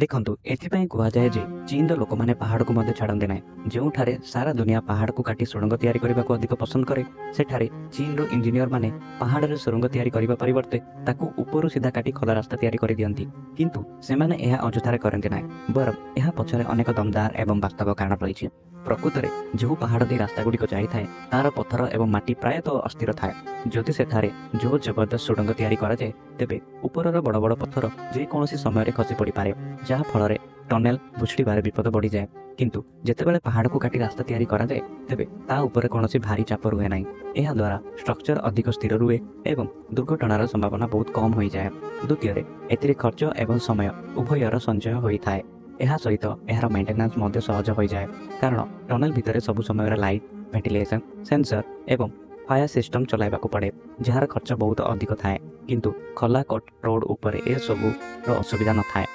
ଦେଖନ୍ତୁ, ଏଥିପାଇଁ କୁହାଯାଏ ଯେ ଚୀନର ଲୋକମାନେ ପାହାଡ଼କୁ ମଧ୍ୟ ଛାଡ଼ନ୍ତି ନାହିଁ। ଯେଉଁଠାରେ ସାରା ଦୁନିଆ ପାହାଡ଼କୁ କାଟି ସୁଡ଼ଙ୍ଗ ତିଆରି କରିବାକୁ ଅଧିକ ପସନ୍ଦ କରେ, ସେଠାରେ ଚୀନର ଇଞ୍ଜିନିୟରମାନେ ପାହାଡ଼ରେ ସୁଡ଼ଙ୍ଗ ତିଆରି କରିବା ପରିବର୍ତ୍ତେ ତାକୁ ଉପରୁ ସିଧା କାଟି ଖୋଲା ରାସ୍ତା ତିଆରି କରିଦିଅନ୍ତି। କିନ୍ତୁ ସେମାନେ ଏହା ଅଯଥାରେ କରନ୍ତି ନାହିଁ, ବରଂ ଏହା ପଛରେ ଅନେକ ଦମଦାର ଏବଂ ବାସ୍ତବ କାରଣ ରହିଛି। ପ୍ରକୃତରେ ଯେଉଁ ପାହାଡ଼ ଦେଇ ରାସ୍ତାଗୁଡ଼ିକ ଯାଇଥାଏ, ତାର ପଥର ଏବଂ ମାଟି ପ୍ରାୟତଃ ଅସ୍ଥିର ଥାଏ। ଯଦି ସେଠାରେ ଜୋର ଜବରଦସ୍ତ ସୁଡ଼ଙ୍ଗ ତିଆରି କରାଯାଏ, ତେବେ ଉପରର ବଡ଼ ବଡ଼ ପଥର ଯେକୌଣସି ସମୟରେ ଖସି ପଡ଼ିପାରେ, ଯାହା ଫଳରେ ଟନେଲ ଭୁଶୁଡ଼ିବାର ବିପଦ ବଢ଼ିଯାଏ। କିନ୍ତୁ ଯେତେବେଳେ ପାହାଡ଼କୁ କାଟି ରାସ୍ତା ତିଆରି କରାଯାଏ, ତେବେ ତା ଉପରେ କୌଣସି ଭାରୀ ଚାପ ରୁହେ ନାହିଁ। ଏହାଦ୍ୱାରା ଷ୍ଟ୍ରକ୍ଚର ଅଧିକ ସ୍ଥିର ରୁହେ ଏବଂ ଦୁର୍ଘଟଣାର ସମ୍ଭାବନା ବହୁତ କମ୍ ହୋଇଯାଏ। ଦ୍ୱିତୀୟରେ, ଏଥିରେ ଖର୍ଚ୍ଚ ଏବଂ ସମୟ ଉଭୟର ସଞ୍ଚୟ ହୋଇଥାଏ। ଏହା ସହିତ ଏହାର ମେଣ୍ଟେନାନ୍ସ ମଧ୍ୟ ସହଜ ହୋଇଯାଏ, କାରଣ ଟନେଲ ଭିତରେ ସବୁ ସମୟରେ ଲାଇଟ୍, ଭେଣ୍ଟିଲେସନ୍, ସେନ୍ସର ଏବଂ ଫାୟାର ସିଷ୍ଟମ ଚଲାଇବାକୁ ପଡ଼େ, ଯାହାର ଖର୍ଚ୍ଚ ବହୁତ ଅଧିକ ଥାଏ। କିନ୍ତୁ ଖୋଲା କଟ୍ ରୋଡ୍ ଉପରେ ଏସବୁର ଅସୁବିଧା ନଥାଏ।